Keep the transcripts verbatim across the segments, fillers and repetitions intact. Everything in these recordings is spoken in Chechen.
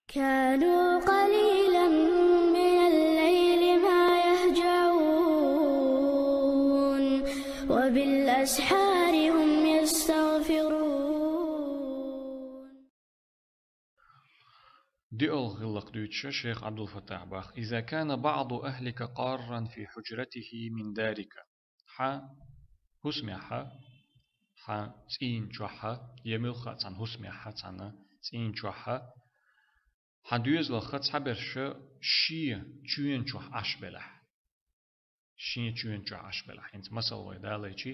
كانوا قليلا من الليل ما يهجعون، وبالأسحار هم يستغفرون. Диъал гӀиллакх дуьйцуш шейх Ӏабдул-Фаттахь бах: إذا كان بعض أهلك قارا في حجرته من دارك. Хьан хӀусамехь, хьан цӀийна чохь, я муьлхха а цхьана хӀусамехь, цхьана цӀийна чохь, хьан доьзалах цхьаберш шен чоьна чохь Ӏаш белахь. Шен чоьна чохь Ӏаш белахь. ХӀинца масал вай далайчи,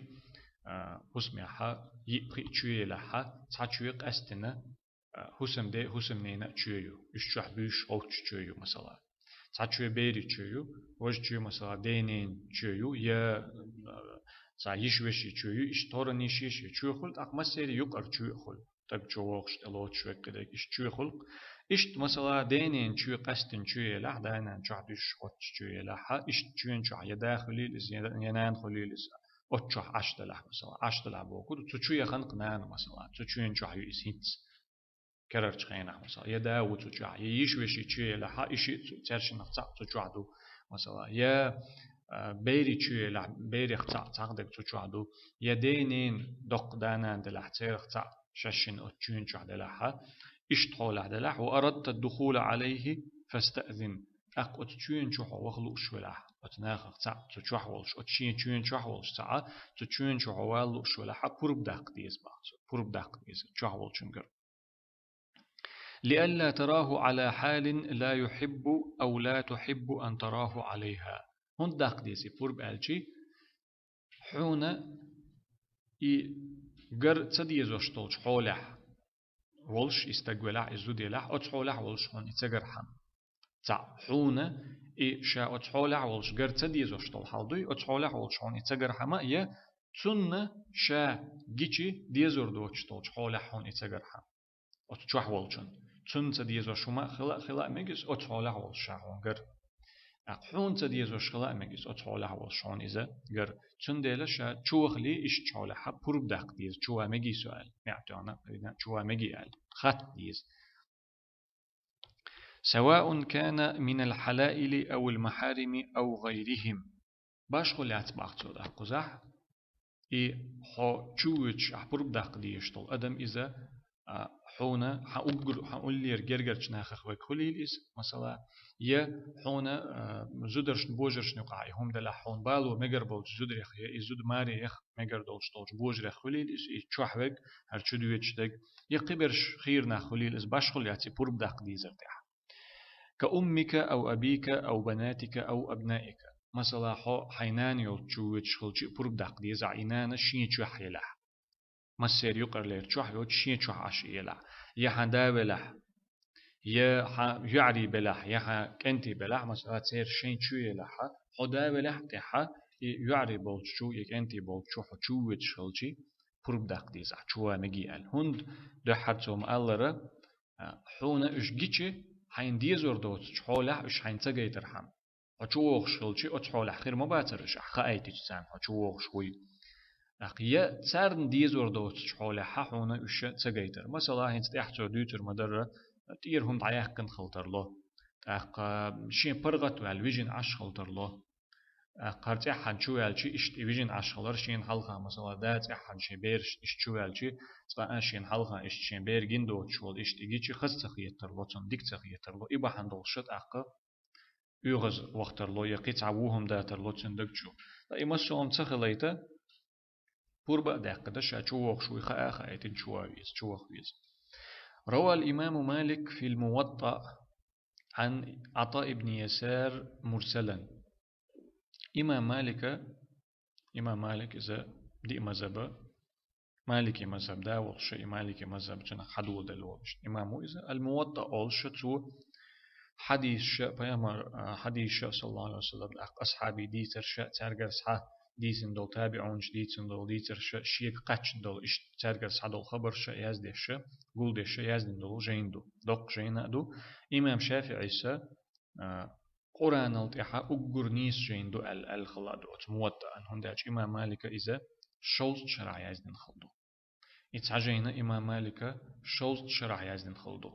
а, хӀусамехь, йиъ-пхиъ чоь елахь, цхьа чоь къаьстина, а, хӀусамде-, хӀусамнена чоь ю. Уьш чохь буьйш гӀовтташ чоь ю, масала. Цхьа чоь берий чоь ю, важа чоь, масала, денен чоь ю, я, а, цхьа йиш-веший чоь ю, иштта торан йиш-веший чоь хуьлу, тӀаккха массеран юкъара чоь а хуьлу. Таг чу вогӀуш, тӀе лоцуш веккхидерг иштта чоь хуьлу. Иштта, масала, денен чоь къаьстина чоь елахь, да-нана чохь дуьсуш гӀовтташ чоь елахь, иштта чоьна чохь я да хуьлийла иза, я, я нана хуьлийла иза, оцу чохь Ӏаш делахь, масала, Ӏаш делахь бохург ду, цу чу яхана-кх нана, масала, цу чоьна чохь ю иза хӀинца. Карарчу хенахь, масала, я да ву цу чохь, я йиш-веший чоь елахь, йиший цу, цаьршиннах цхьаъ цу чохь ду, масала, я, а, берий чоь елахь, берех цхьаъ цхьаъ дерг цу чохь ду, я денен доккха да-нана делахь, церах цхьаъ шаьшшинна оцу чоьна чохь делахь, иштта хьолехь делахь, وأردت الدخول عليه فاستأذن. ТӀаккха оцу чоьна чу хьо ваха лууш велахь, оцу нахах цхьаъ цу чохь волуш, оцу шен чоьна чохь волуш цхьаъ, цу чоьна чу хьо вала лууш велахь, пурба даккха деза бах цо, пурба даккха деза чохь волчуьнгара. لئلا تراه على حال لا يحب أو لا تحب أن تراه عليها. ХӀунда даккха деза и пурба аьлчи, хьуна и гар ца дезош долчу хьолехь волуш, и стаг велахь, и зуда елахь, оцу хьолехь волуш хьуна и ца гархьама. Цхьаъ, хьуна и ша оцу хьолехь волуш гар ца дезош долу хьал дуй, оцу хьолехь волуш хьуна и ца гархьама, я цунна ша гичи дезор доцуш долчу хьолехь хьуна и ца гархьама. Оцу чохь волчунна. Цунна ца дезош хӀума а хила а, хила а мегис, оцу хьолехь волуш ша хьуна гар. ТӀаккха хьуна ца дезош хила а мегис, оцу хьолехь волуш хьуна иза гар. Цундела ша чу вахале, иштта хьолехь пурба даккха деза, чу ван мегий со аьлла. МаьӀ тоьхна, чу ван мегий аьлла. Хатта деза. سواء كان من الحلائل أو المحارم أو غيرهم. Башхо лаьцна бах цо даккха кхузахь. И хьо чу воьдуш ахь пурба даккха дезаш долу адам иза, а, хьуна, хьан уггар, хьан уллера гергарчу нахах верг хуьлийла иза, масала, я хьуна, а, зударшна, божаршна юкъахь и хӀума делахь, хьуна бало мегар болчу зударех, я и зуда маре яха мегар долуш долчу божарех хуьлийла иза, и чохь верг, хӀара чу доьдуш дерг, я кхиберш хийра нах хуьлийла иза, башхо лаьцна и пурба даккха дезар тӀехь. كأمك أو أبيك أو بناتك أو أبنائك. Масала, хьо хьайн нана йолчу чу воьдуш хилчи, пурба даккха деза ахь и нана шен чохь елахь. Массеран юкъарлера чохь йоцуш шен чохь Ӏаш елахь. Я хьан да велахь, я хьан йоӀарий белахь, я хьан кӀентий белахь, масала, церан шайн чу елахь, хьо да велахь а тӀехь, и йоӀарий болчу чу, я кӀентий болчу чу хьо чу воьдуш хилчи, пурба даккха деза ахь, чу ван мегий аьлла. ХӀунда дуьххьара цо ма-аллара, а, хьуна уьш гичи, хьайна дезор доцучу хьолехь уьш хьайна ца гайтархьама. Хьо чу вогӀуш хилчи, оцу хьолехь хир ма бацара уьш, ахь хаийтича царна хьо чу вогӀуш вуй. ТӀаккха я царна дезор доцучу хьолехь хьуна уьш ца гайтар. Масала, хӀинца тӀехь цо дуьйцур ма-дарра, тӀера хӀума дӀаяьккхина хила тарло. ТӀаккха шен паргӀат ваьлла вижина Ӏаш хила тарло. ТӀаккха хӀара цӀеххьана чу ваьлчи, иштта и вижина Ӏаш хилар шена хьалха, масала, да цӀеххьана шен бераш иштта чу ваьлчи, цкъа а шена хьалха иштта шен бер гина доцуш волу иштта и гичи, хаза ца хетар ло цунна, дика ца хетар ло. И бахьана долуш тӀаккха оьгӀаз вахтар ло, я кхин цхьа ву хӀума датар ло цуьнан даг чу. Ткъа и массо а хӀума ца хилийта, пурба а даьккхина, ша чу вогӀуш вуй хаа а хаийтина, чу ван веза, чу ваха веза. روى الإمام مالك في الموطأ عن عطاء بن يسار مرسلا. Имам Малика, имам Малик иза диъ мазхӀаба, Малики мазхӀаб да волуш, и Малики мазхӀаб цунах хьадоладелла волуш имам ву иза, Ал-Муваттаъ олуш цо хьадисаш, пайхамар, а, хьадисаш, саллаллаху алейхи ва саллям, тӀаккха асхьабий дийцарш, цаьргара схьа дийцина долу, табиӀунаш дийцина долу дийцарш, шега кхаьчна долу, иштта цаьргара схьа долу хабарш яздеш, гулдеш яздина долу жайна ду. Доккха жайна а ду. Имам ШафиӀис, а, Къуръанал тӀаьхьа уггар нийса жайна ду аьлла, аьлла хала а ду оцу Муваттаъан, хӀунда аьлча имам Малика иза шовзткъа шарахь яздина хала ду. И цхьа жайна имам Малика шовзткъа шарахь яздина хала ду.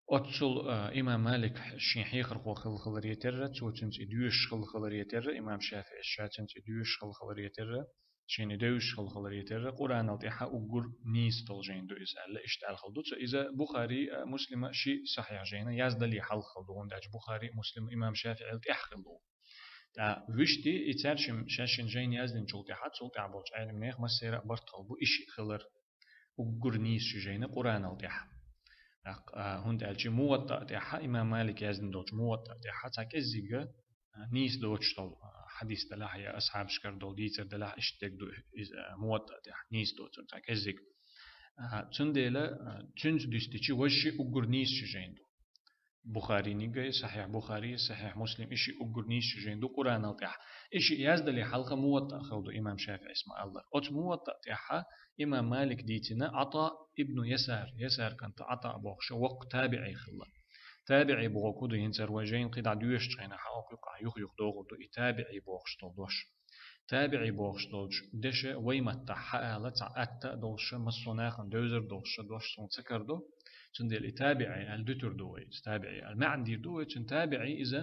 Оццул, а, имам Малик шен хьехархо хилла хиларе терра, цо цуьнца и доьшуш хилла хиларе терра, имам ШафиӀис ша цуьнца и доьшуш хилла хиларе терра, шена и девзаш хилла хиларе терра, Къуръанал тӀаьхьа уггар нийса долу жайна ду иза аьлла, иштта аьлла хилла ду цо. Иза Бухари а, Муслима ши сахьихь жайна яздале хьалха хилла ду, хӀунда аьлча Бухари, Муслим имам ШафиӀил тӀаьхьа хилла ду. ТӀаккха вуьшта и цаьршимма шаьшшинна жайна яздинчул тӀаьхьа, цул тӀаьхьа болчу Ӏеламнехан массеран а барт хилла бу и шиъ хилар. Уггар нийса ши жайна Къуръанал тӀаьхьа. ТӀаккха, а, хӀунда аьлча Муваттаъ тӀаьхьа, имам Малик яздина долчу Муваттаъ тӀаьхьа цхьа кӀеззига, а, нийса доцуш долу, а, хьадис делахь я асхьабашкара долу дийцар делахь, иштта дерг ду иза, а, Муваттаъ тӀехь нийса доцург цхьа кӀеззиг. А, цундела, а, цуьнца дуьстичи важа ши уггар нийса ши жайна ду. Бухариниг а, Сахьихь Бухари, Сахьихь Муслим, и ши уггар нийса ши жайна ду Къуръанал тӀехь. И ши яздале хьалха Муваттаъ хилла ду имам ШафиӀис ма-аллара. Оцу Муваттаъ тӀехьа имам Малик дийцина Ӏата ибну Ясар, Ясар кӀант Ӏата бохуша воккха табиӀи хилла. ТабиӀи бохург хӀун ду, хӀинца вай жайна кхидӀа доьшучу хенахь хьан окху юкъахь юх-юха догӀур ду и табиӀи бохуш долу дош. ТабиӀи бохуш долчу деша вай маттахь хьаала цхьа атта а долуша, массо а нахана девзар долуша дош суна ца карадо. Цундела и табиӀи аьлла дуьтур ду вай, иза табиӀи аьлла маьӀна дийр ду вай, цуьнан табиӀи иза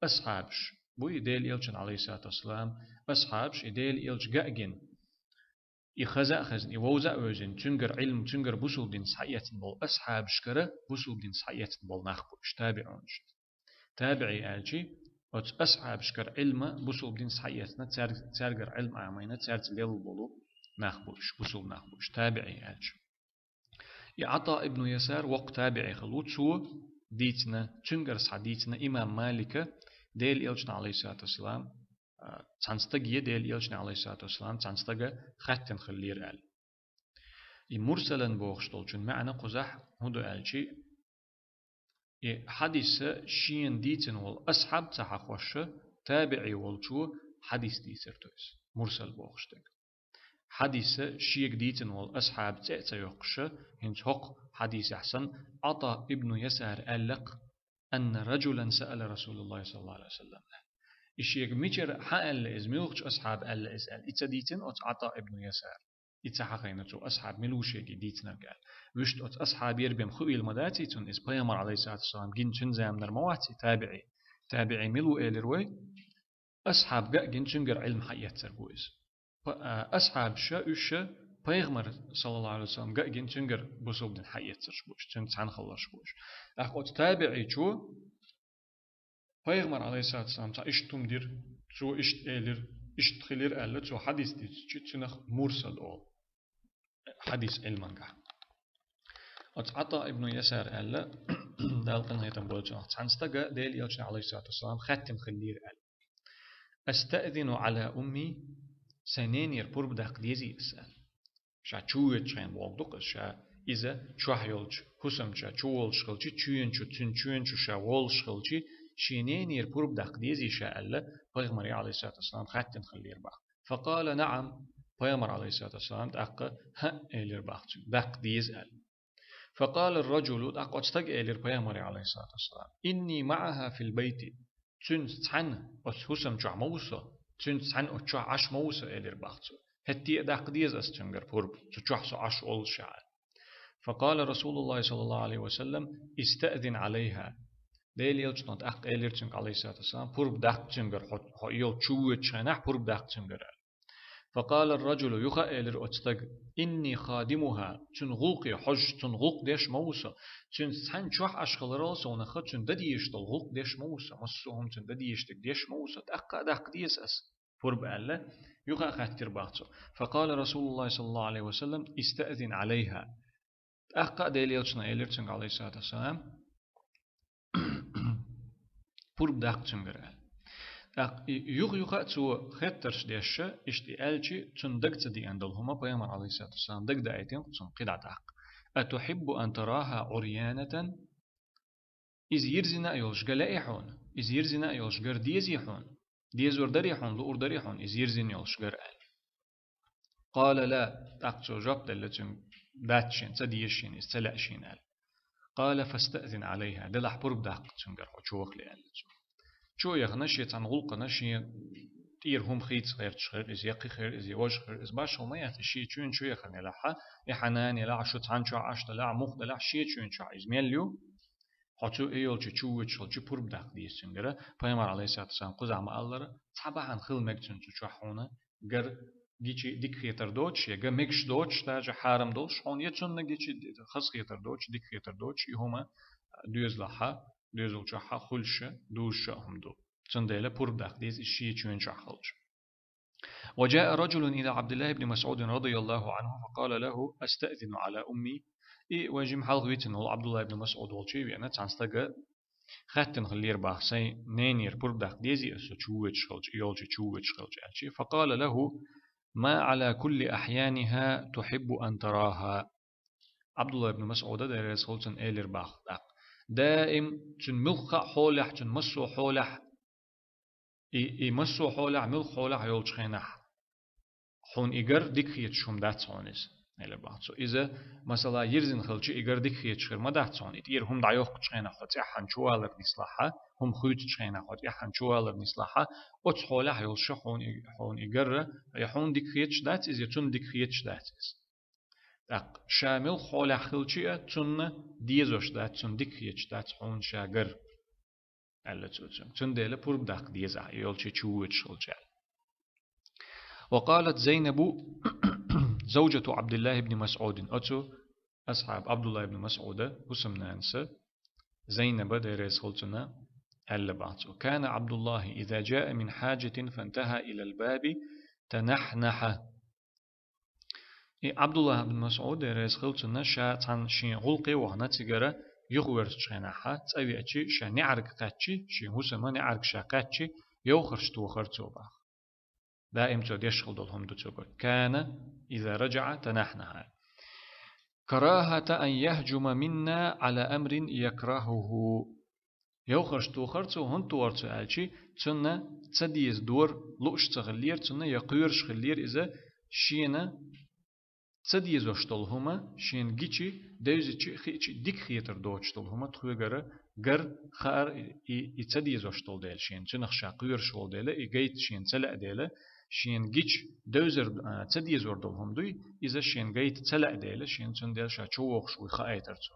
асхьабаш бу, и Делан Элчан, Ӏалайхиссалату вассалам, асхьабаш, и Делан Элча гаъгина, и хаза а хезна, и вовза а вевзина, цуьнгара Ӏилма, цуьнгара бусулба дин схьаэцна болу асхьабашкара, бусулба дин схьаэцна болу нах бу уьш, табиӀунаш. ТабиӀи аьлчи, оцу асхьабашкара Ӏилма, бусулба дин схьаэцна, цаьрг-, цаьргара Ӏилма Ӏамийна, цаьрца лелла болу нах бу уьш, бусулба нах бу уьш, табиӀи аьлча. И Ӏата ибну Ясар воккха табиӀи хилла ву, цо дийцина, цуьнгара схьа дийцина имам Малика, Делан Элчана, Ӏалайхиссалату вассалам, а, цхьана стага, Делан Элчана, Ӏалайхиссалату вассалам, цхьана стага хаьттина хиллера аьлла. И мурсалан бохуш долчун маьӀна кхузахь хӀун ду аьлчи, и хьадиса шена дийцина волу асхьаб ца хьахоша, табиӀи волчо хьадис дийцар ду иза, мурсал бохуш дерг. Хьадиса шега дийцина волу асхьаб цӀе а ца йоккхуша, хӀинца хӀокху хьадисехь санна, Ӏата ибну Ясар аьлла-кх: «Анна раджулан саъала Расулаллахи саллаллаху алейхи ва саллям». И шега мичара хьан аьлла иза, муьлхачу асхьаба аьлла иза аьлла, и ца дийцина оцу Ӏата ибну Ясар. И ца хьахийна цо асхьаб мила ву шега дийцинарг аьлла. Вуьшта оцу асхьабера бен хуийла ма дац и цунна, иза пайхамар, алейхиссалату вассалам, гина цуьнан заманара ма вац и табиӀи. ТабиӀи мила ву элира вай? Асхьаб гаъ гина цуьнгара Ӏилма хьаэццарг ву иза. Па-, а, асхьабаша, уьш ша пайхамар, саллаллаху алейхи ва саллям, гаъ гина цуьнгара бусулба дин хьаэццарш бу уьш, цуьнца цхьаьна хилларш бу уьш. ТӀаккха оцу табиӀичо пайхамар, алейхиссалату вассалам, цхьа иштта хӀума дира, цо иштта элира, иштта хилира аьлла, цо хьадис дийцичи, цунах мурсал олу. Хьадис Ӏилмангахь. Оцу Ӏата ибну Ясар аьлла, Дала къинхетам бойла цунах, цхьана стага Делан Элчана, алейхиссалату вассалам, хаьттина хиллера аьлла: «Астаъзину Ӏала умми?» Сайн ненера пурба даккха дезий аса аьлла. Ша чу воьдучу хенахь бохург ду-кх иза, ша иза чохь йолчу хӀусамчу чу волуш хилчи, чоьнан чу, цуьнан чоьнан чу ша волуш хилчи, шен ненера пурба даккха дезий ша аьлла, пайхамаре, алейхиссалату вассалам, хаьттина хиллера боху. Факъала: «Наъам». Пайхамар, алейхиссалату вассалам, тӀаккха: «ХӀаъ», — элира боху цуьнга, «даккха деза», — аьлла. Факъала ар-раджулу, тӀаккха оцу стага элира пайхамаре, алейхиссалату вассалам: «Инни маъаха фил байти». Цуьнца цхьаьна оцу хӀусам чохь ма ву со, цуьнца цхьаьна оцу чохь Ӏаш ма ву со, элира боху цо. ХӀетте а даккха деза аса цуьнгара пурба, цу чохь со Ӏаш волуш аьлла. Факъала Расулуллахи саллаллаху алейхи ва саллям: «Истаъзин алейха». Делан Элчано тӀаккха элира цуьнга, алейхиссалату вассалам: «Пурба даккха цуьнгара, хьо, хьо и йолчу чу воьдучу хенахь пурба даккха цуьнгара», — аьлла. Факъала ар-раджулу, юха а элира оцу стага: «Инни хадимуха», цуьнан гӀуллакхе хьожуш, цуьнан гӀуллакх деш ма ву со, цуьнца цхьаьна чохь Ӏаш хиларал совнаха, цуьнан дан дезаш долу гӀуллакх деш ма ву со, массо а хӀума цуьнан дан дезаш дерг деш ма ву со, тӀаккха а даккха деза аса пурба аьлла, юха а хаьттира боху цо. Факъала Расулуллахи саллаллаху алейхи ва саллям: «Истаъзин алейха». ТӀаккха а Делан Элчано элира цуьнга, алейхиссалату вассалам, пурба даккха цуьнгара аьлла. ТӀаккха и юха-юха а цо хеттарш дешша, иштта и аьлчи, цунна дага ца деана долу хӀума пайхамар, алейхиссалату вассалам, дагадаийтина цунна кхидӀа тӀаккха. «Атухиббу ан тараха Ӏурьянатан?» Иза йирзина а йолуш ган лаьий хьуна? Иза йирзина а йолуш гар дезий хьуна? Дезар дарий хьуна, луур дарий хьуна иза йирзина йолуш гар аьлла. Къала ла, тӀаккха цо жоп делла цуьнга, дац шена, ца деза шена иза, ца лаьа шена аьлла. Къала фастаъзин алейха, делахь пурба даккха цуьнгара хьо чу вахале аьлла цо. Чу а яхана, шен цхьана гӀуллакхана, шен тӀера хӀума хийца гӀерташ хир иза, я кхин хир иза, я важа хир иза, башхалла ма яц, шен чоьнан чу яхана елахь, я хьан нана елахь, шу цхьаьна чохь Ӏаш делахь, муха делахь, шен чоьнан чохь иза мел ю, Хьо цу и йолчу чу воьдуш хилча пурба даккха деза цуьнгара, пайхамар, алейхиссалату вассалам, кхузахь ма-аллара, цхьа бахьана хила мега цуьнца чохь хьуна, гар гича дика хетар доцуш, я ган мегаш доцуш, даже хьарам долуш хьуна, я цунна гича хаза хетар доцуш, дика хетар доцуш, и хӀума доьзалахьа, доьзал чохьа хуьлуш, дузуш а хӀума ду. Цундела пурба даккха деза иза шен чоьн чохь хилча. وجاء رجل إلى عبد الله بن مسعود رضي الله عنه فقال له: أستأذن على أمي؟ И вай жима хьалха вийцина волу Абдулла ибн Масъуд волчу веана цхьана стага хаьттина хиллера боху: «Сайн ненера пурба даккха дезий аса чу воьдуш хилча, и йолчу чу воьдуш хилча?» аьлча. فقال له: ما على كل أحيانها تحب أن تراها. Абдулла ибн Масъуда, Дела реза хуьлда цунна, элира боху тӀаккха: «Даим цуьнан муьлхха а хьолехь, цуьнан массо а хьолехь, и, и массо а хьолехь, муьлхха хьолехь йолчу хенахь хьуна и гар дика хеташ хӀума дац хьуна иза», элира боху цо. Иза, масала, йирзина хилча, и гар дика хеташ хир ма дац хьуна, и тӀера хӀума дӀайоккхучу хенахь хьо цӀеххьана чувалар нислахьа, хӀума хуьйцучу хенахь хьо цӀеххьана чувалар нислахьа, оцу хьолехь йолуш хьуна и, хьуна и гар, я хьуна дика хеташ дац иза, я цунна дика хеташ дац иза. ТӀаккха ша муьлхха хьолехь хилча а, цунна дезош дац, цунна дика хеташ дац хьуна ша гар, аьлла цо цуьнга. Цундела пурба даккха деза ахь, и йолчу чу воьдуш хилча аьлла. وقالت زينب زوجة عبد الله بن مسعود. Оцу асхьаб Абдулла ибн Масъуда хӀусамнанас Зайнаба, Дела реза хуьлда цунна, аьлла боху цо: كان عبد الله إذا جاء من حاجة فانتهى إلى الباب تنحنح. И Абдулла ибн Масъуд, Дела реза хуьлда цунна, ша цхьана шен гӀуллакхе вахана цигара юхаверзачу хенахьа, цӀа веачи, ша неӀарга кхаьччи, шен хӀусама неӀарга ша кхаьччи, йовхарш тохара цо боху. Даим цо деш хила долу хӀума ду цо боху: كان إذا رجع تنحنح كراهة أن يهجم منا على أمر يكرهه. Йовхарш тохара цо, хӀунда тохара цо аьлчи, цунна ца деза дора лууш ца хиллера, цунна я кхоьруш хиллера иза, шена ца дезош долу хӀума, шена гичи, девзичи, хиъчи дика хетар доцуш долу хӀума тхоьгара гар, хаар и, и ца дезош долу дела шена, цуьнах ша кхоьруш волу дела, и гайта шена ца лаьа дела, шена гичи, девзар, а, ца дезор долу хӀума дуй, иза шена гайта ца лаьа дела, шена цундела ша чу вогӀуш вуй хаийтар цо.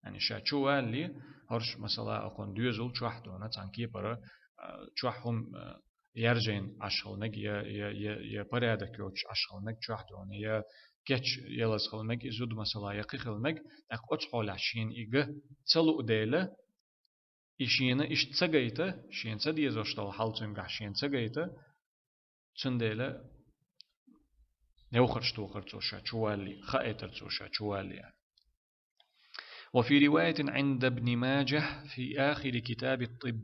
Яъни ша чу валале, хӀорш, масала, окхунна доьзал чохь дуьйна, цхьана кепара, а, чохь хӀума, а, яржийна Ӏаш хила мега, я, я, я, я порядок йоцуш Ӏаш хила мега чохь дуьйна, я кеч ялаза хила мега, и зуда, масала, я кхин хила мега, тӀаккха оцу хьолехь шена и ган ца луу дела, и шена иштта ца гайта, шена ца дезош долу хьал цуьнгахь шена ца гайта, цундела йовхарш тохара цо ша чу валале, хаийтар цо ша чу валале. وفي رواية عند ابن ماجه في آخر كتاب الطب.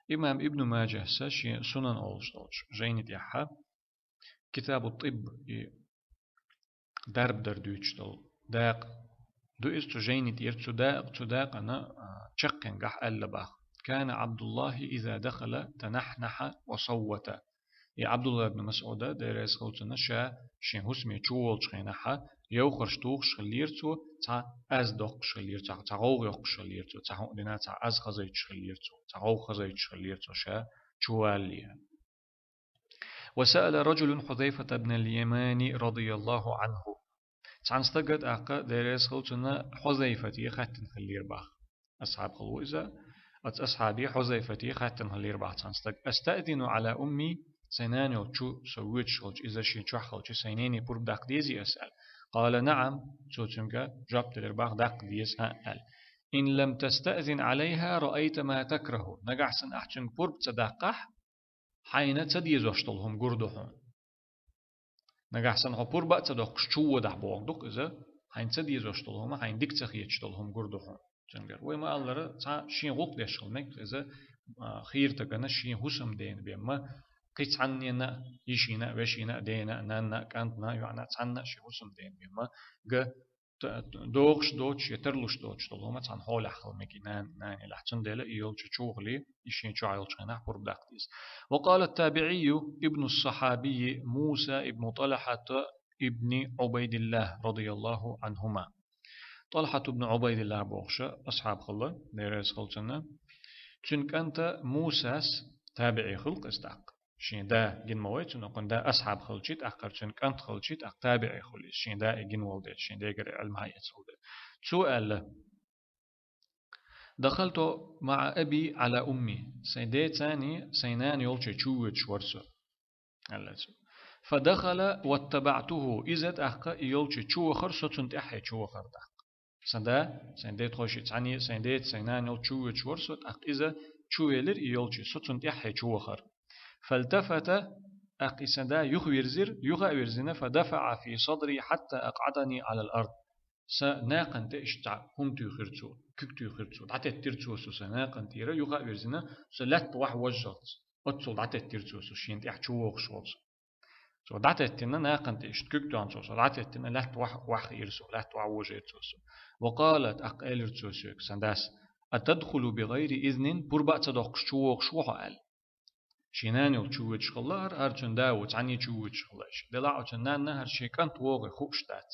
Имам Ибн Маджахьа шен Сунан олуш долчу жайни тӀехьа, Китабу ТӀиб, и дарба дар дуьйцуш долу дакъа ду иза, цу жайни тӀера, цу да-, цу дакъана, а, чаккхенгахь аьлла боху: كان عبد الله إذا دخل تنحنح وصوت. И Абдулла ибн Масъуда, Дела реза хуьлда цунна, ша шен хӀусаме чу волчу хенахьа йовхарш тухуш хиллера цо, цхьа аз доккхуш хиллера, цхьа, цхьа гӀовгӀа йоккхуш хиллера цо, цхьа хӀуъа дина цхьа аз хазийтуш хиллера цо, цхьа гӀовгӀа хазийтуш хиллера цо ша чу валале. وسأل رجل حذيفة بن اليمان رضي الله عنه. Цхьана стага тӀаккха, Дела реза хуьлда цунна, Хьузайфате хаьттина хиллера боху. Асхьаб хилла ву иза. Оцу асхьабе Хьузайфате хаьттина хиллера боху цхьана стага: أستأذن على أمي؟ Сайн нана йолчу чу со воьдуш хилча, иза шен чохь хилча, сайн нене пурба даккха дезий аса аьлла. قال: نعم. Цо цуьнга жоп делира боху: даккха деза, хӀаъ, аьлла. إن لم تستأذن عليها رأيت ما تكره. Нагахь санна ахь цуьнга пурба ца даккхахь, хьайна ца дезош долу хӀума гур ду хьуна. Нагахь санна хьо пурба а ца доккхуш чу водахь боху ду-кх иза, хьайна ца дезош долу хӀума, хьайна дика ца хеташ долу хӀума гур ду хьуна цуьнгара. Вай ма-аллара, цхьа шен гӀуллакх деш хила мега иза, а, хийра стагана шен хӀусамдена бен ма, кхин цхьаннена а, йишина а, вешина а, дена а, нанна а, кӀантана а, йоӀана а, цхьанна а шен хӀусамдена бен ма, га т-, т-, догӀуш доцуш я тарлуш доцуш долу хӀума цхьана хьолехь хила мега и нан-, нанелахь. Цундела и йолчу чу вахале, и шен чохь йолчу хенахь пурба даккха деза. وقال التابعي ابن الصحابي موسى ابن طلحة ابن عبيد الله رضي الله عنهما. ТӀалхьат ибн Ӏубайдилла бохуш асхьаб хилла, Дела реза хуьлда цунна. Цуьнан кӀанта Мусас, табиӀи хилла-кх иза тӀаккха. Шен да гина ма вай цунна, кхунна да асхьаб хилчи, тӀаккха цуьнан кӀант хилчи, тӀаккха табиӀи хуьлу иза. Шен да и гина волу дела, шен дегара Ӏилма хьаэца волу дела. Цо аьлла: دخلت مع أبي على أمي. Сайн децани, сайн нана йолчу чу воьдуш вара со, аьлла цо. فدخل واتبعته. Иза тӀаккха и йолчу чу вахара, со цунна тӀаьхье чу вахара тӀаккха. Сайн да, сайн де тхойшиъ цхьаьна, сайн деца, сайн нана йолчу чу воьдуш вара со, тӀаккха иза чу велира и йолчу, со цунна тӀаьхье чу вахара. فالتفت, тӀаккха и сайн да юхавирзира, юха а вирзина, فدفع في صدري حتى أقعدني على الأرض. Сан накхана тӀе иштта хӀума туьйхира цо, куьг туьйхира цо, дӀатеттира цо со сан накхана тӀера, юха а вирзина, со лаьтта вахьа вожжалц. Оццул дӀатеттира цо со, шена тӀехь чу вогӀуш волчу. Цо дӀатеттина, накхана тӀе иштта куьг тоьхна цо, со дӀатеттина, лаьтта вахьа, вахьа хиира со, лаьтта вахьа вожийра цо со. وقال, тӀаккха элира цо соьга, сан дас: أتدخل بغير إذن, пурба а ца доккхуш чу вогӀуш ву хьо, аьлла. Шен нана йолчу чу воьдуш хилла хӀара, хӀара цуьнан да ву, цхьаьна чу воьдуш хилла иштта. Делахь оцу нанна хӀара шен кӀант вогӀий хууш дац.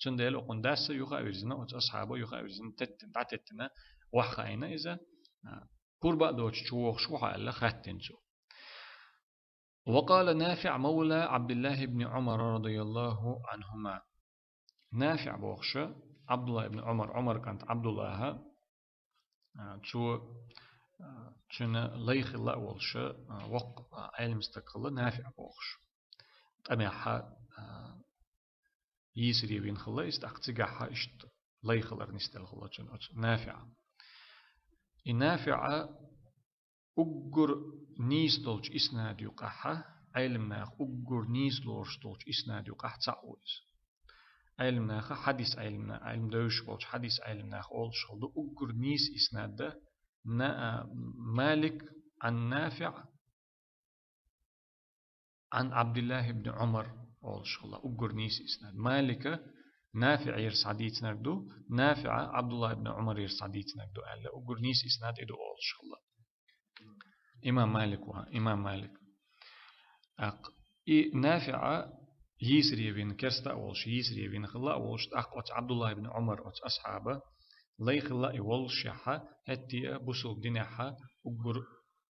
Цундела оцу дас юха а вирзина, оцу асхьаба юха а вирзина, теттина, дӀатеттина, вахьа хаийна иза, а, пурба а доцуш чу вогӀуш ву хьо аьлла, хаьттина цо. وقال نافع مولى عبد الله بن عمر رضي الله عنهما. НафиӀ бохуш, Ӏабдулла ибн Ӏумар, Ӏумар кӀант Ӏабдуллахь, а, цо, а, цуьнан лай хилла а волуш, а, воккха, а, Ӏелам стаг хилла НафиӀ бохуш. ТӀамехь, а, йийсаре вина хилла иза, тӀаккха цигахь иштта лай хилар нисделла хилла цуьнан оцу НафиӀан. И НафиӀ уггар нийса долчу иснад юкъахь, Ӏелам наха уггар нийса лоруш долчу иснад юкъахь цхьаъ ву иза. Ӏелам наха, хьадис Ӏелам на-, Ӏелам девзаш болчу хьадис Ӏелам наха олуш хилла ду, уггар нийса иснад дан, на-, а, Малик Ӏан НафиӀ Ӏан Ӏабдиллахь ибн Ӏумар олуш хилла, уггар нийса иснад. Малика НафиӀера схьадийцинарг ду, НафиӀа Ӏабдуллахь ибн Ӏумарера схьадийцинарг ду аьлла, уггар нийса иснад и ду олуш хилла. Имам Малик ван, имам Малик. ТӀаккха и НафиӀ йийсаре вина, керста а волуш, йийсаре вина хилла а волуш, тӀаккха оцу Ӏабдуллахь ибн Ӏумар, оцу асхьаба, лай хилла а и воллушехь, хӀетте а бусалба динехь уггар,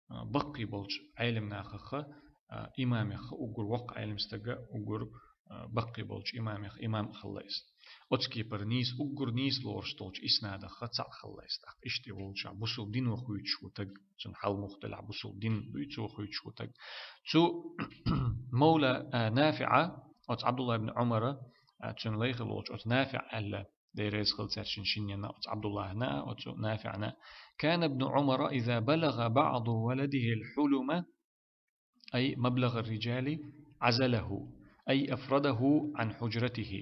а, баккхий болчу Ӏелам нахах, а, имамех, уггар воккха Ӏелам стага, уггар, а, баккхий болчу имамех имам а хилла иза. Оцу кепара нийса, уггар нийса лоруш долчу иснадах цхьаъ хилла иза. ТӀаккха иштта и волчохь бусалба дино хуьйцуш ву таг, цуьнан хьал муха делахь бусалба дин дуй цо хуьйцуш ву таг. Цу Мавла, а, НафиӀа, оцу Ӏабдулла ибн Ӏумара, а, цуьнан лай хилла волчу оцу НафиӀ аьлла, Дела реза хила цаьршинна шиннена, оцу Ӏабдуллахьна, оцу НафиӀна: كان ابن عمر إذا بلغ بعض ولده الحلم أي مبلغ الرجال عزله، أي أفرده عن حجرته.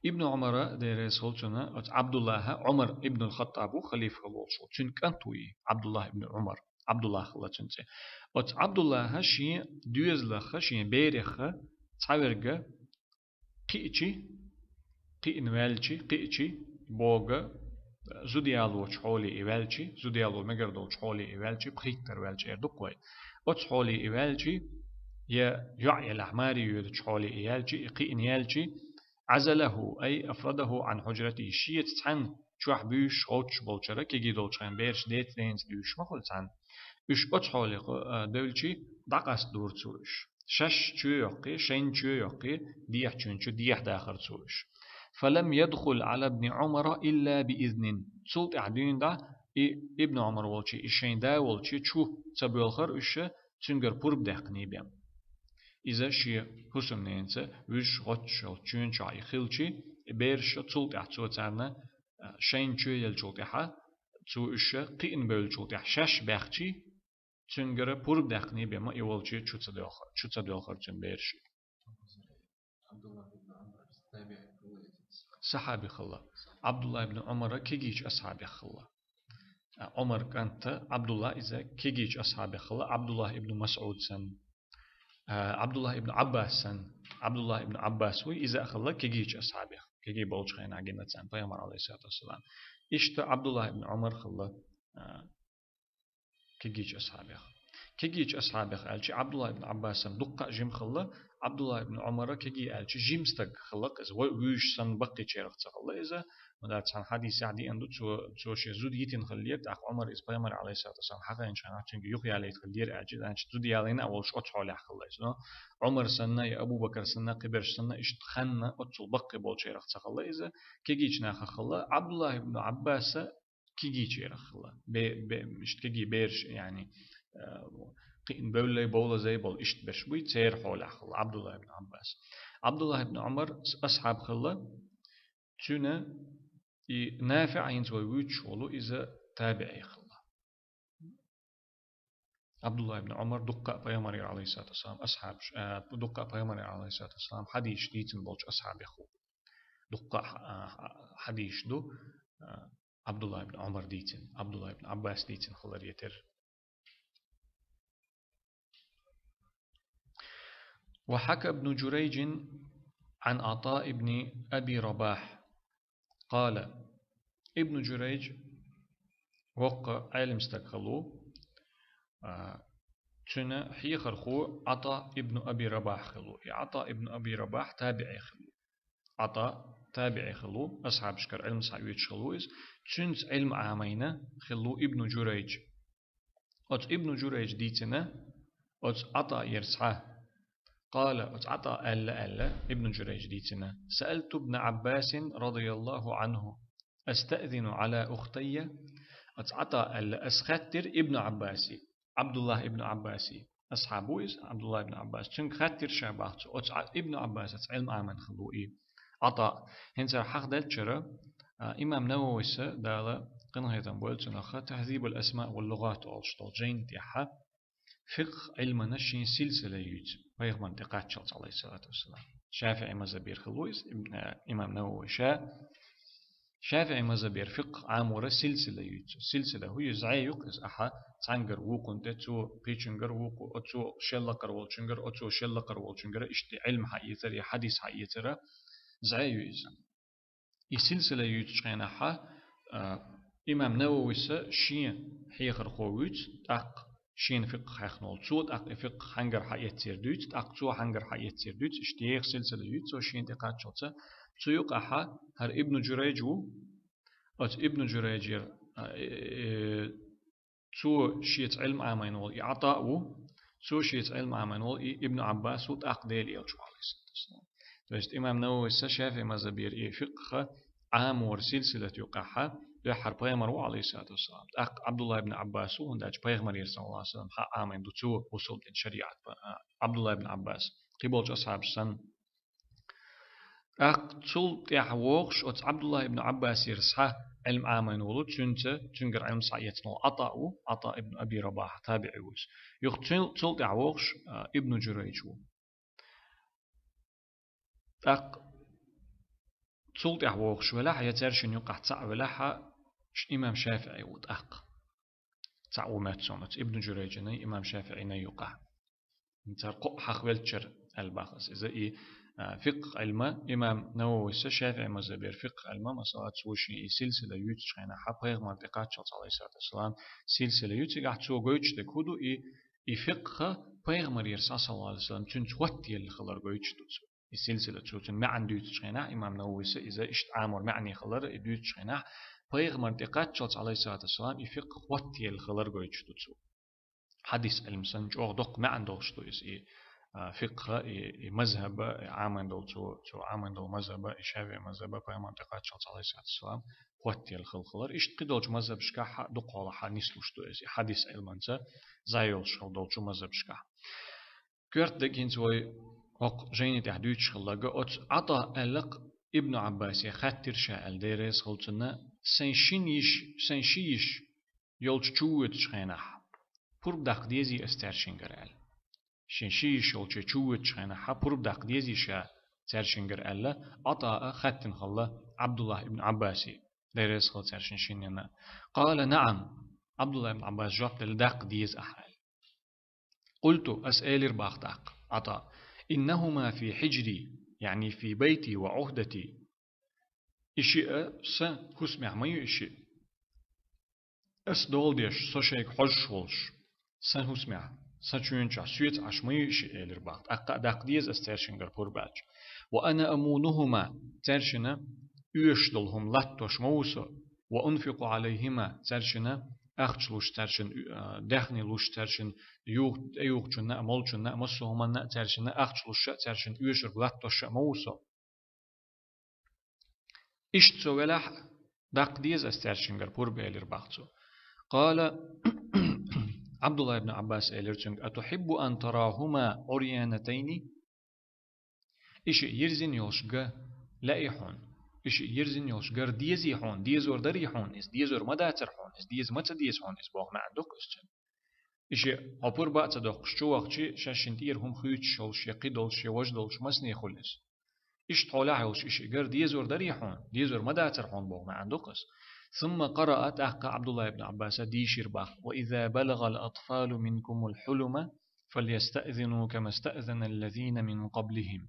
Ибн Ӏумара, Дела реза хуьлда цунна, оцу Ӏабдуллахьа, Ӏумар ибн аль-Хаттаб ву, халифа хилла волуш ву, цуьнан кӀант ву и, Ӏабдуллахь ибн Ӏумар, Ӏабдуллахь хилла цуьнан цӀе. Оцу Ӏабдуллахьа шен доьзалах, шен берех цхьаверг кхиъчи, кхиъна ваьлчи, кхиъчи, бога, зуда ялочу хьоле и ваьлчи, зуда яло мегар долчу хьоле и ваьлчи, пхийттара ваьлчи эр ду-кх вай. Оцу хьоле и ваьлчи, я йоӀ елахь маре йоьдучу хьоле и яьлчи, и кхиъна яьлчи, عزله أي أفرده عن حجرته, шеца цхьаьна чохь буьйсуш гӀовттуш болчара, кегий долчу хенахь бераш деца-денаца дуьйсуш ма хуьлу цхьаьна. Уьш оцу хьоле кхо-, а, девлчи, дӀакъастадора цо уьш. Шаьш чоь йоккхий, шайна чоь йоккхий, дехьа чуьнчу дехьа дахара цо уьш. فلم يدخل على ابن عمر إلا بإذن. Цул тӀаьхьа дуьйна дӀа и Ибн Ӏумар волчу, и шайн да волчу чу ца боьлхара уьш, цуьнгара пурба даьккхина бен. Иза шен хӀусамненаца вуьзуш гӀоттуш йолчу чуьнчохь и хилчи, и бераш цул тӀаьхьа цо царна, а, шайна чоь еллачул тӀаьхьа, цо уьш кхиъна бевллачул тӀаьхьа шаьш баьхчи, цуьнгара пурба даьккхина бен ма и волчу чу ца доьлхара, чу ца доьлхара цуьнан бераш. Сахьаби хилла. Ӏабдулла ибн Ӏумара кегийчу асхьабех хилла. А, Ӏумар кӀант Ӏабдулла иза кегийчу асхьабех хилла, Ӏабдулла ибн МасӀуд санна. А, Ӏабдулла ибн Ӏаббас санна. Ӏабдулла ибн Ӏаббас вуй, иза а хилла кегийчу асхьабех. Кегий болчу хенахь гина царна Пайхамар, алейхиссалату вассалам. Иштта Ӏабдулла ибн Ӏумар хилла, а, кегийчу асхьабех. Кегийчу асхьабех аьлчи, Ӏабдулла ибн Ӏаббасана дуккха а жима хилла, Ӏабдулла ибн Ӏумара кегий аьлчи, жима стаг хилла-кх иза, вай вуьйш санна баккхийчарах ца хилла иза. Ма дац, цхьана хьадисехь деана ду, цо, цо шен зуда йитина хиллера, тӀаккха Ӏумар иза Пайхамар, алейхиссалату вассалам, хьахийначу хенахь цуьнга юхаялийта хиллера аьлчи, значит, зуда ялийна а волуш оцу хьолехь хилла иза. Но Ӏумар санна я Абу Бакар санна, кхиберш санна, иштта ханна оццул баккхий болчарах ца хилла иза, кегийчу нахах хилла. Ӏабдулла ибн Ӏаббаса кегийчарах хилла. Бе-, бе-, иштта кегий бераш, яъни, э, кхиъна бевллай, бовлазай бола иштта бераш буй, церан хьолехь хилла Ӏабдуллахь ибн Ӏаббас. Ӏабдуллахь ибн Ӏумар асхьаб хилла, цуьнан и НафиӀ хӀинца вай вуьйцуш волу, иза табиӀи хилла. Ӏабдуллахь ибн Ӏумар дуккха а пайхамарера, Ӏалайхиссалату вассалам, асхьабаш, а, дуккха а пайхамарера, Ӏалайхиссалату вассалам, хьадисаш дийцина болчу асхьабех ву. Дуккха а, а, хьадисаш ду, а, Ӏабдуллахь ибн Ӏумар дийцина, Ӏабдуллахь ибн Ӏаббас дийцина хилар йитира. وحكى ابن جريج عن عطاء بن أبي رباح قال: Ибн Журайж воккха Ӏелам стаг хилла ву, а, цуьнан хьехархо Ӏата ибн Аби Рабах хилла ву. И Ӏата ибн Аби Рабах табиӀи хилла ву. Ӏата табиӀи хилла ву, асхьабашкара Ӏилма схьаоьцуш хилла ву иза. Цуьнца Ӏилма Ӏамийна хилла ву Ибн Журайж. Оцу Ибн Журайж дийцина, оцу Ӏатаера цхьа. Къала, оцу Ӏата аьлла, аьлла, Ибн Журайж дийцина: سألت ابن عباس رضي الله عنه أستأذن على أختي؟ Оцу Ӏата аьлла: ас хаьттира Ибн Ӏаббасе, Ӏабдуллахь ибн Ӏаббасе. Асхьаб ву иза, Ӏабдуллахь ибн Ӏаббас. Цуьнга хаьттира ша боху цо. Оцу Ӏа-, Ибн Ӏаббасаца Ӏилма Ӏамийна хилла ву и Ӏата. ХӀинца хьахдаьллачара, а, имам Нававис, Дала къинхетам бойла цунах, «Тахьзибул асма вал лугӀат» олуш долу жайна тӀехь фикъхӀ Ӏилмана шен силсила юьйцу, пайхамарна тӀекхаччалц, Ӏалайхиссалату вассалам. ШафиӀи мазхабера хилла ву иза, ибн, а, имам Навави ша. ШафиӀи мазхабера фикъхӀ Ӏаморан силсила юьйцу. Силсила хӀу ю, зӀе ю-кх иза, ахьа цхьаьнгара вукхунна тӀе, цо кхечуьнгара вукху, оцо шел лакхара волчуьнгара, оцо шел лакхара волчуьнгара, иштта Ӏилма хьаэцар я хьадис хьаэцара, зӀе ю иза. И силсила юьйцучу хенахь, а, имам Нававис шен хьехархо вуьйцу, тӀаккха шена фикъхӀ хьехна волу, цо тӀаккха и фикъхӀ хьаьнгара хьаэццера дуьйцу, тӀаккха цо хьаьнгара хьаэццера дуьйцу, иштта еха силсила юьйцу, цо шена тӀекхаччалца. Цу юкъахь хӀара Ибн Журайж ву, оцу Ибн Журайжера, а, э, э, цо шеца Ӏилма Ӏамийна волу и Ӏата а ву, цо шеца Ӏилма Ӏамийна волу и Ибн Ӏаббас ву, тӀаккха Делан Элча ву, Ӏалайхиссалату вассалам. То есть имам Нававис ша ШафиӀи мазхабера и фикъхӀ Ӏаморан силсилат юкъахь, дуьххьара пайхамар ву, Ӏалайхиссалату вассалам. ТӀаккха Ӏабдуллахь ибн Ӏаббас ву, хӀунда аьлча пайхамарера, саллаллаху Ӏалайхи ва саллам, хьа Ӏамийна ду цо, бусалба дин шариӀат, а, Ӏабдуллахь ибн Ӏаббас, кхин болчу асхьабаш санна. ТӀаккха цул тӀаьхьа вогӀуш оцу Ӏабдуллахь ибн Ӏаббасера схьа Ӏилма Ӏамийна волу, цуьнца, цуьнгара Ӏилма схьаэцна волу Ӏата а ву, Ӏата ибн Аби Рабах, табиӀи ву иза. Юха цул, цул тӀаьхьа вогӀуш, а, Ибн Журайж ву. ТӀаккха цул тӀаьхьа вогӀуш велахь, я цаьршинна юкъахь цхьаъ велахь, ш-, имам ШафиӀи ву тӀаккха. Цхьаъ ву моьтту суна оцу Ибн Журайжинай, имам ШафиӀинай юкъахь. Цара кхоъ хьахвелччара аьлла боху ас иза. И, а, фикъхӀ Ӏилма, имам Нававис ша ШафиӀи мазхабера фикъхӀ Ӏилма, масала, цо шен и силсила юьйцучу хенахь, пайхамарна тӀекхаччалц, Ӏалайхиссалату вассалам, силсила ю, цигахь цо гойтуш дерг хӀун ду, и, и фикъхӀ пайхамарера, саллаллаху Ӏалайхи ва саллам, цуьнца хӀоттаелла хилар гойтуш ду цо. И силсила цо, цуьнан маьӀна дуьйцучу хенахь, имам Нававис иза иштта Ӏамор маьӀне хилар и дуьйцучу хенахь, пайхамарна тӀекхаччалц, Ӏалайхиссалату вассалам, и фикъхӀ хӀоттаелла хилар гойтуш ду цо. Хьадис Ӏилма санна чӀогӀа доккха маьӀна долуш ду иза, и, а, фикъхӀ, и, и мазхӀаба, и Ӏамийна долу цо, цо Ӏамийна долу мазхӀаба, и ШафиӀи мазхӀаба пайхамарна тӀекхаччалц, Ӏалайхиссалату вассалам, хӀоттаелла хила хилар. Иштта кхидолчу мазхӀабашкахь дукхахьолахь нислуш ду иза, и хьадис Ӏилманца зӀе йолуш хила долчу мазхӀабашкахь. Коьрта дерг хӀинца вай хӀокху жайни тӀехь дуьйцуш хилларг, оцу Ӏата аьлла-кх Ибн Ӏаббасе, хаьттира ша аьлла, Дела реза хила цунна, сайн шина йиша, сайн ши йиша йолчу чувоьдучу хенахь, пурба даккха дезий ас цаьршингара аьлла. Шен ши йиша йолчу чувоьдучу хенахь, пурба даккха дезий ша цаьршингара аьлла, Ӏата а хаьттина хилла Ӏабдуллахь ибн Ӏаббасе, Дела реза хила цаьршинна шиннена. Къала: «НаӀам». Ӏабдуллахь ибн Ӏаббаса жоп делла: «Даккха деза ахьа», аьлла. «Къулту», ас элира боху тӀаккха, Ӏата: «ИннахӀума фи хьижри», яъни фи байти ва Ӏухьдати. И шиъ сан хӀусамехь ма ю и шиъ. Ас дола деш, со шайга хьожуш волуш, сан хӀусамехь, сан чоьнчохь, соьца Ӏаш ма ю и шиъ, элира боху. ТӀаккха а даккха деза ас цаьршингара пурба аьлча. «Ва ана амунухӀума», цаьршинна оьшуш долу хӀума латтош ма ву со, «ва унфикъу ӀалайхӀима», цаьршинна ахча луш, цаьршинна, а, даьхни луш, цаьршинна юх-, тӀеюхучунна а, молчунна а, массо а хӀуманна а цаьршинна ахча луш а, цаьршинна оьшург латтош а ма ву со. Иштта со велахь а, Даккха деза ас цаьршингара пурба, элира бах цо. قال عبد الله بن عباس, элира цуьнга: أتحب أن تراهما عريانتين؟ И шиъ йирзина йолуш гар лаьий хьуна? И шиъ йирзина йолуш гар дезий хьуна? Дезор дарий хьуна иза? Дезор ма дацара хьуна иза? Деза ма ца деза хьуна иза боху маьӀна ду-кх иза цуьнан. И шиъ хьо пурба а ца доккхуш чу вахча, шаьш шина тӀера хӀума хуьйцуш йолуш, я кхин долуш, я важа долуш, масане хуьлу иза. Иштта хьолехь йолуш и шиъ гар дезор дарий хьуна? Дезор ма дацара хьуна боху маьӀна ду-кх иза. ثم قرأ, тӀаккха Ӏабдулла ибн Ӏаббаса дийшира бах: وإذا بلغ الأطفال منكم الحلم فليستأذنوا كما استأذن الذين من قبلهم.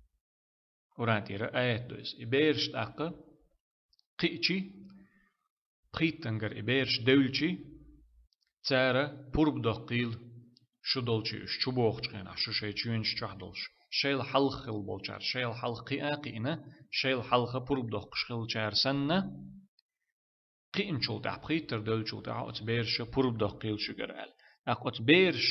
Къуръан тӀера аят ду иза. И бераш тӀаккха кхиъча, пхийттангара и бераш девлча, цара пурба доккхийла, шу долча уьш чу бохучу хенахь, шу шайн чоьнаш чохь долуш, шайла хьалха хилла болчара шайла хьалха кхиа а кхиъна, шайла хьалха пурба доккхуш хиллачара санна, кхиъначул тӀаьхьа, пхийттара девллачул тӀаьхьа оцу бераша пурба доккхийла шуьгара аьлла. ТӀаккха оцу бераш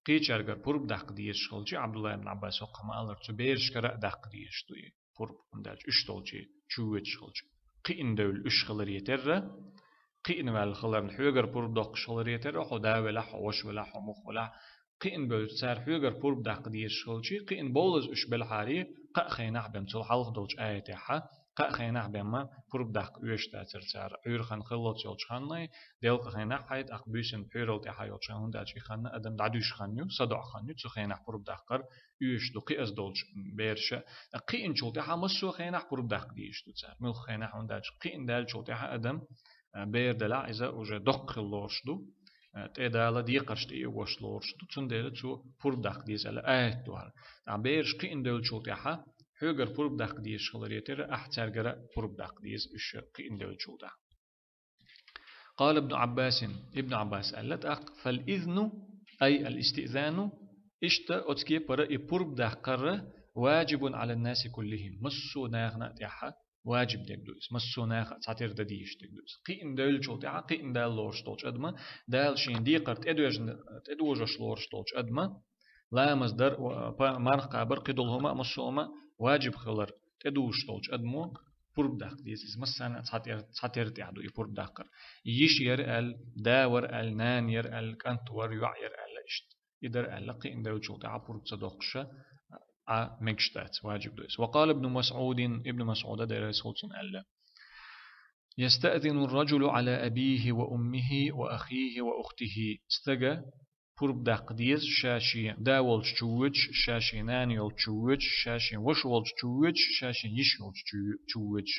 кхечаьргара пурба даккха дезаш хилча, Ӏабдулла ибн Ӏаббаса хӀокху хӀума алара, цу берашкара а даккха дезаш ду и пурба, хӀунда аьлча уьш долча чу воьдуш хилча. Кхиъна девлла уьш хиларе терра, кхиъна ваьлла хиларна хьоьгара пурба доккхуш хиларе терра, хьо да велахь, хьо ваша велахь, хьо муха велахь, кхиъна бевлча цара хьоьгара пурба даккха дезаш хилча, кхиъна бовлаза уьш белахьара, кхаа хенахь бен, цул хьалха долчу аятехь, кхаа хенахь бен ма пурба даккха оьшуш дацара цара, Ӏуьйра хан хиллалц йолчу ханна, делкъа хенахь а, тӀаккха буьйсанна пхьуьйрал тӀаьхьа йолчу ханна, хӀунда аьлча и хан адам дӀадуьйш хан ю, садоӀу хан ю, цу хенахь пурба даккхар оьшуш ду кхиаза долчу бераша. ТӀаккха кхиъначул тӀаьхьа массо а хенахь пурба даккха дезаш ду цара. Муьлхха хенахь, хӀунда аьлча кхиъна даьллачул тӀаьхьа адам, а, бер делахь, иза уже доккха хила лоруш ду, а, тӀе Дала декхарш тӀе а веш лоруш ду, цундела цо пурба даккха деза аьлла аят ду хӀара. ТӀаккха бераш кхиъна девллачул тӀаьхьа, хьоьгара пурба даккха дезаш хиларе терра, ахь цаьргара пурба даккха деза уьш кхиъна девллачул тӀаьхьа. قال ابن عباس, Ибн Ӏаббаса аьлла тӀаккха: فالإذن أي الاستئذان, иштта оцу кепара и пурба даккхар واجب على الناس كلهم, массо а нахана а тӀехь важиб дерг ду иза, массо а наха а цхьатера дан дезаш дерг ду иза. Кхиъна девллачул тӀаьхьа, кхиъна даьлла лоруш долчу адама, Дала шена декхар тӀедожна-, тӀедожош лоруш долчу адама, ламаз дар а, па-, марха кхабар а, кхидолу хӀума а, массо а хӀума а важиб хилар тӀедужуш долчу адамо пурба даккха деза иза, массарна а цхьатера, цхьатера тӀехь ду и пурба даккхар. Йиша яра аьлла, да вара аьлла, нана яра аьлла, кӀант вара, йоӀ яра аьлла, иштта. И дара аьлла, кхиъна девллачул тӀаьхьа пурба ца доккхуш а мегаш дац, важиб ду иза. وقال ابن مسعود, Ибн МасӀуда, Дела реза хуьлда цунна, аьлла: يستأذن الرجل على أبيه وأمه وأخيه وأخته. Стага пурба даккха деза ша шен да волчу чу воьдуш, ша шен нана йолчу чу воьдуш, ша шен ваша волчу чу воьдуш, ша шен йиша йолчу чу, чу воьдуш.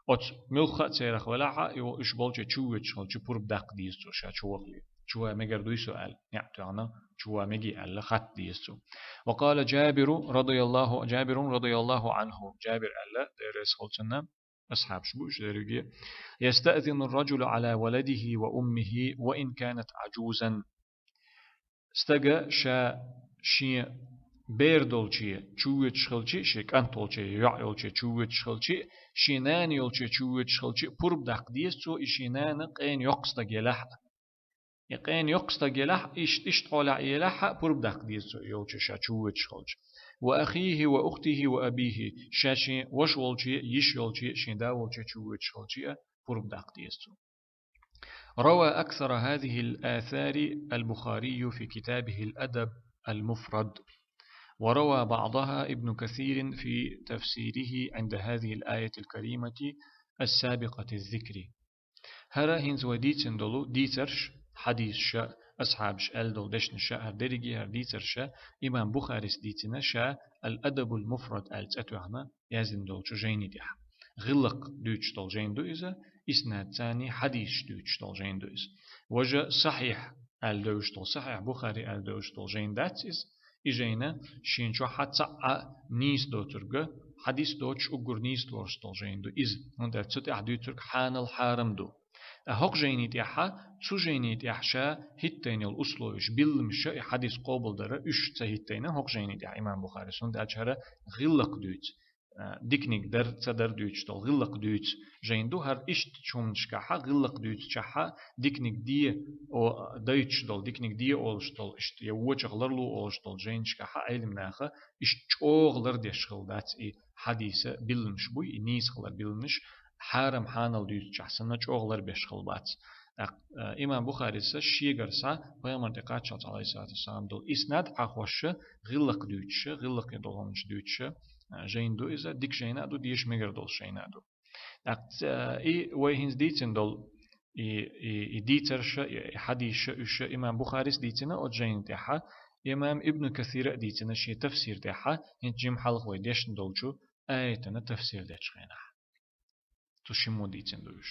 Оцу муьлхха а церах велахь а, и уьш болчу чу воьдуш хилча, пурба даккха деза цо ша чу вахале. Чу ван мегар дуй со аьлла, неӀ тоьхна, чу ван мегий аьлла, хатта деза цо. وقال جابر رضي الله, Джабир رضي الله عنه, Джабир аьлла, Дела реза хуьлда цунна, асхьабаш бу уьш дерриге: يستأذن الرجل على ولده وأمه وإن كانت عجوزا. Стага ша шен бер долче чу воьдуш хилча а, шен кӀант волче, йоӀ йолче чу воьдуш хилча а, шен нана йолче чу воьдуш хилча а, пурба даккха деза цо, и шен нана къена йоккха стаг елахь а. И къена йоккха стаг елахь а, иштта, иштта хьолехь елахь а, пурба даккха деза цо и йолче ша чу воьдуш хилча. وأخيه وأخته وأبيه, ша шен ваша волче а, йиша йолче а, шен да волче чу воьдуш хилча а, пурба даккха деза цо. روى أكثر هذه الآثار البخاري في كتابه الأدب المفرد، وروى بعضها ابن كثير في تفسيره عند هذه الآية الكريمة السابقة الذكر. ХӀара хӀинца вай дийцина долу дийцарш, хьадисаш, асхьабаш аьлла долу дешнаш, хӀара дерриге а хӀара дийцарш имам Бухарис дийцина ша Ал-Адабул-Муфрад аьлла цӀе тоьхна яздина долчу жайни тӀехь. ГӀиллакх дуьйцуш долу жайна ду иза, иснад царний хьадисаш дуьйцуш долу жайна ду иза. Важа сахьихь аьлла девзаш долу, сахьихь Бухари аьлла девзаш долу жайна дац иза. И жайна шен чохь цхьа а нийса доцург, хьадис доцуш уггар нийса лоруш долу жайна ду иза. ХӀунда аьлча цу тӀехь дуьйцург хьанал хьарам ду. Ткъа хӀокху жайни тӀехь, цу жайни тӀехь ша хӀиттайна йолу условиш, билламаш, и хьадис къобалдара, уьш ца хӀиттайна хӀокху жайни тӀехь имам Бухарис, хӀунда аьлча хӀара гӀиллакх дуьйцу, а, диканиг дар, ца дар дуьйцуш долу, гӀиллакх дуьйцу жайна ду. ХӀара иштта чу хӀуманашкахь, гӀиллакх дуьйцучохь, диканиг де, о, дайтуш долу, диканиг де олуш долу, иштта я вочух ларло олуш долу жайнашкахь Ӏелам наха иштта чӀогӀа лардеш хилла дац и хьадиса билламаш буй, и нийса хилар билламаш, хьарам хьанал дуьйцучахь санна чӀогӀа ларбеш хила бац. ТӀаккха, э, имам Бухарис шегара схьа пайхамар тӀе кхаччалц, Ӏалайхиссалату вассалам, долу иснад хьахош, гӀиллакх дуьйцуш, гӀиллакхе долу хӀуманаш дуьйцуш, э, жайна ду иза, дика жайна а ду, деша мегар долуш жайна а ду. ТӀаккха, э, и вай хӀинца дийцина долу, и, и, и дийцарша, и, и хьадисша, уьш имам Бухарис дийцина оцу жайна тӀехьа, имам Ибн Касира а дийцина шен тафсир тӀехьа, хӀинца жима хьалха вай дешна долчу аятана тафсир дечу хенахь. Цу шиммо дийцина ду уьш.